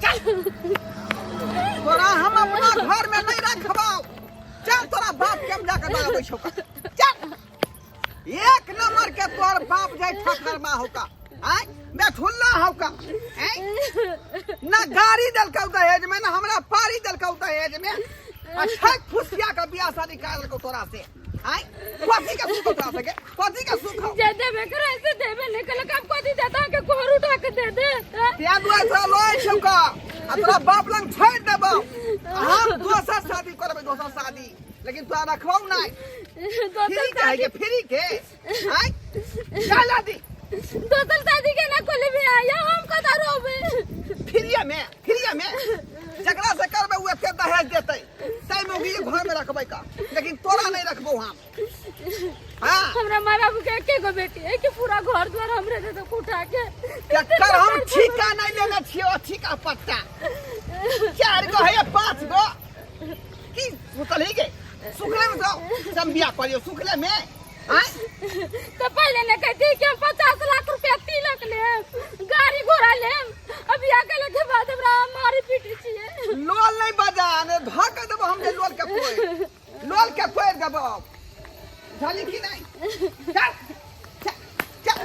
चल तोरा हम अपना घर में नहीं रखबौ। चल, तोरा बाप के हम जाके दऽ अबै छौ। चल, एक नंबर के तोर बाप जाय ठकरमा होका, आय बेठुल्ला होका, आय ना गाड़ी देलकौ दहेज में, ना हमरा पारी देलकौ दहेज में, आ ठक फुसिया के बियाह शादी कर देलकौ तोरा से। आय कथी के सुख तोरा से के? कथी के सुख हौ? जे देबे करे से देबे नहीं कल कब कथी देता के कोहर उठा के दे दे। त्या दुआरे तोरा लय छौ का आ तोरा बाप लंग छोड़ि देबौ, आ हम दोसर शादी करबै, दोसर शादी, लेकिन तोरा रखबौ नहि। दोसर फ्री के है के फ्री के आय चल आदि। दोसर शादी के ना कोले भी आया हम कदा रोबे? फ्रीये में, फ्रीये में जकरा से करबै ओ एते दहेज देतै, तै में ओही घर में रखबै का, लेकिन तोरा नहीं रखबौ हम। हाँ, हमरा माय बाबू के एके गो बेटी है कि पूरा घर द्वार हमरे दे दो उठा के? तकर हम ठीका नहीं लेने छियै, ठीका पट्टा चार गो है या पांच गो की सुतल ही के सुखले में तो सब बियाह करियो सुखले में आय। तो पहले ने कहती कि हम 50 लाख रुपया तिलक लेम, गाड़ी घोड़ा लेम, अभी आके के बाद हमरा मारी पीटी छिए। लोल नहीं बजा ने धक देबो हम जे लोल के कोई लोल के फोड़ देबो, बुझली कि नहीं? चल चल चल।